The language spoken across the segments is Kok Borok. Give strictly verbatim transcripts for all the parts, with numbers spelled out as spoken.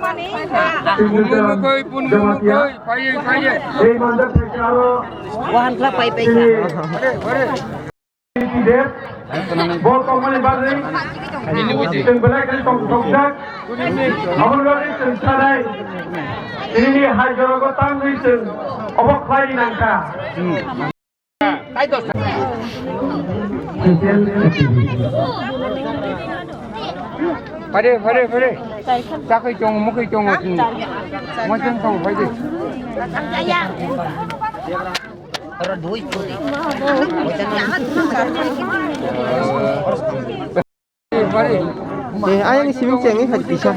Mani. Punmu mukhoi, punmu mukhoi, phaiye, phaiye. Wahan khlak pai pai kha. Bo tongmani bagwi chwng belai kheno tong tokjak. Aboni bagwi chwng sanai. Tini hai jorogo tangwi chwng obo khlai nangkha. Phare, phare, phare. Chakhwi tongo, mukhwi tongo. Mochwng tongo, phai de. Eh, ayang siming chengwi hai kisa.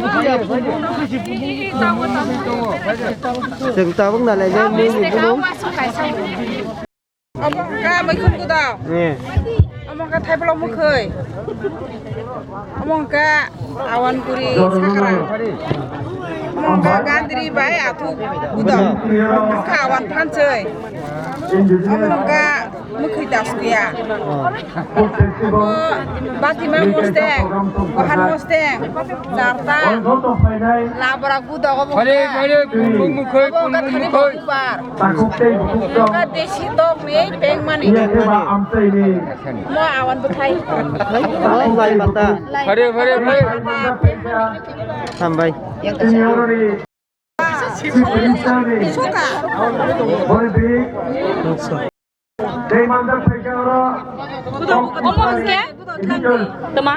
Cheng tabuk na lai jai mui ni bulu. Omo wngkha Maikhum Gudao. Eh. Omo wngkha Thaibolok Mukhoi. Omo wngkha Awan Guri Sakra. Omo wngkha Gandri bai Athuk Gudao. Omo wngkha Awan Phansoi. Omo wngkha Mukhoi Daskuya. Omo Batima Mosteng, Kohan Mosteng, Jarta, Labra Gudao omo wngkha. Phare, phare, punmu mukhoi, punmu mukhoi. Bar. Omo wngkha desi tok ni pengmani. Mo awan bwthai. Hai, oh, lai mata. Phare, phare, phare. Hambai. Suka. Omo hwnkhe? Tama?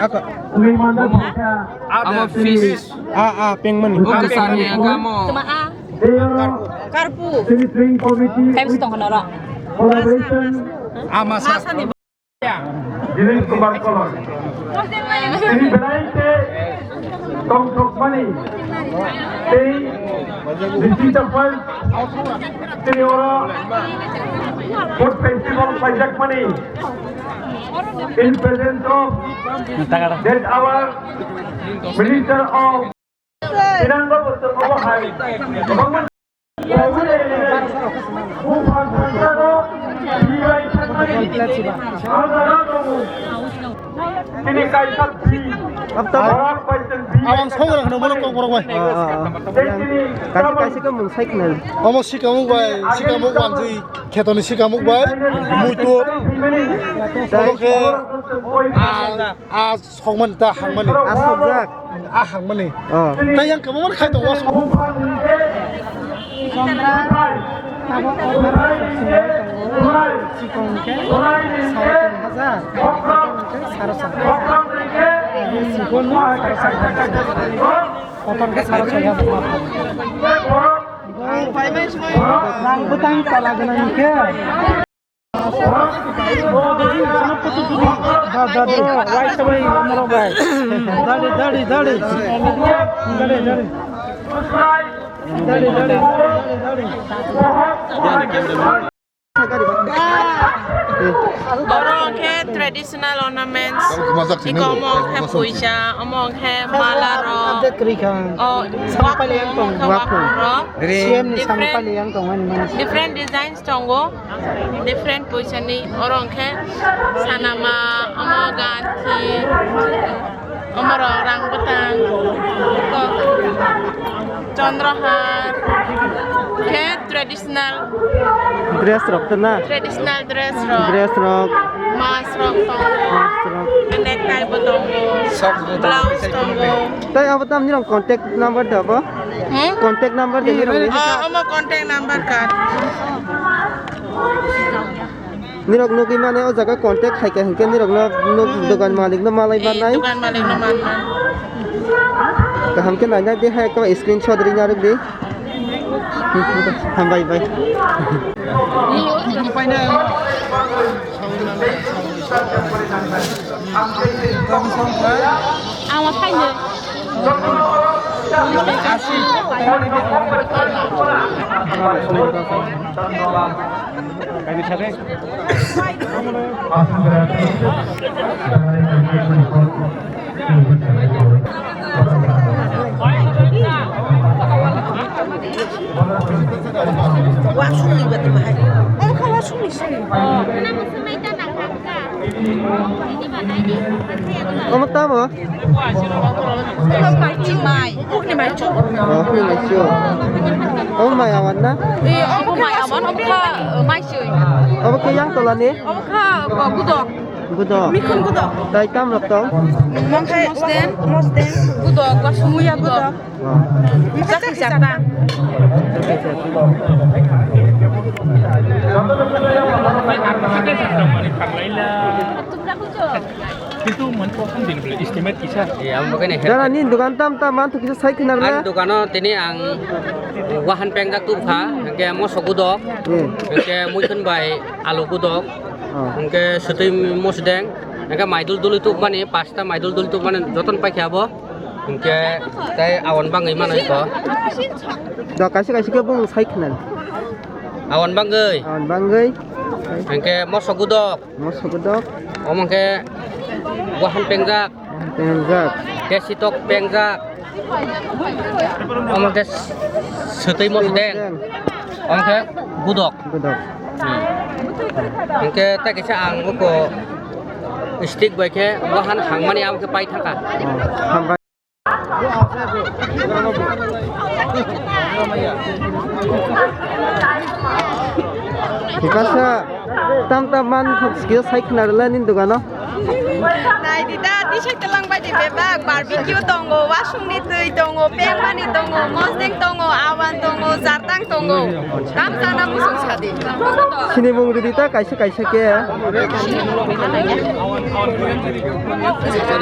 Amo fish. Ah, ah, pengmani. Omo fish. Tama, ah. Karpu. Kaimsi tong khana ro. Ah, masa. Masani. Dilip Kumar Kolon. Tini belai khe tongthokmani tei District of Health tini oro food festival paijakmani in presence of that our Minister of Tinangbo bo chwng obo hai. Buphang thangsago bibai thangmani. Ang jaga tongo. Tini kaisa bi. Abang songra hwno bono kok borok bai. Tei tini kaisa kaisa khe mung sai khna. Omo sikamuk bai, sikamuk wanjui, khetoni sikamuk bai, muitu. Omo khe a, a sokmani ta hangmani. A sokjak. A hangmani. Oh. Tai yang kwbangma khai tongo. Chikon khe saro tin hajar, kotor khe saro sat hajar. Chikon saro sat hajar. Kotor khe saro sat hajar. Rang bwtang tola gwnang khe. Da, da, da. Wai sabai, amro bai. Dali, dali, dali. Dali, dali. Dali, dali, dali, dali. Oro khe traditional ornaments. Iko omo khe puisa, omo khe mala rok. Update kwrwi kha. Oh, Sangpali yang tong. Wakhung rok. C M ni Sangpali yang tong ani mani. Different designs tongo, different poisani. Oro hwnkhe sanama, omo ganthi, omorok rang bwtang, chondrohar, khe traditional dress rok to na? Traditional dress rok. Dress rok. Mask rok tongo. Mask rok. Necktie bo tongo. Socks bo tongo. Blouse tongo. Tai abo tamni rok contact number da bo? Hmm? Contact number de nirok ni. Oh, omo contact number card. Nirok nugwi mane o jaga contact khai kha hinkhe nirok no nuk dogan malik no malai banai. Dogan malik no manna. Kaham khe naina de hai ekta screenshot ri narwk di. Hambai bai. Ang ma phaino. Wasungni ba tama hai. Omo kha wasungni sini. Omo tamo? Mai. Oh, mai chu. Omo mai awan na? Eh, omo mai awan, omo kha, eh, mai chu. Omo khe yang tola ni? Omo kha, eh, gudok. Gudok. Mikhun gudok. Tai tam rok tong? Mosden. Mosden. Gudok, wasung muya gudok. Dara ni dukan tam tam man tu kisa sai khinar le. Ang dukano tini ang wahan pengjak tu kha, hingke moso gudok, hingke muikhun bai alu gudok, hingke sotwi mosdeng, hingke maidul dului tu mani pasta maidul dului tu mani joton paikha bo. Hingke tei awan bangwi manwi ko. Do kaisa kaisa khe bung sai khna. Awan bangwi. Awan bangwi. Hingke moso gudok. Moso gudok. Omo hingke wahan pengjak. Wahan pengjak. Tei sitok pengjak. Omo hingke sotwi mosdeng. Omo hingke gudok. Gudok. Hingke tei kaisa ang uko stick bai khe wahan hangmani amo khe pai thangkha. Oh, hambai. Bikasa tam tam man thok sikio sai khna rwla nini dogano. Nai di da, di sai telang bai di bebak, barbecue tongo, wasung ni twi tongo, pengmani tongo, mosdeng tongo, awan tongo, jartang tongo. Tam sana musung sadi. Sini mung rwdi ta kaisa kaisa khe.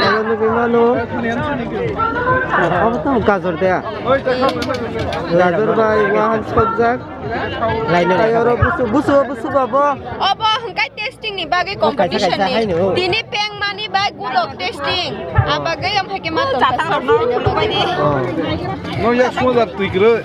Aro nugwi mano. Abo tamo gajor de. Gajor bai wahan sokjak. Laino. Tai oro busu, busu, busu babo. Obo hwnkhe testing ni bagwi competition ni. Tini pengmani bai gudok testing. A bagwi am hake ma tong. Oh. No ya smoza twi kro.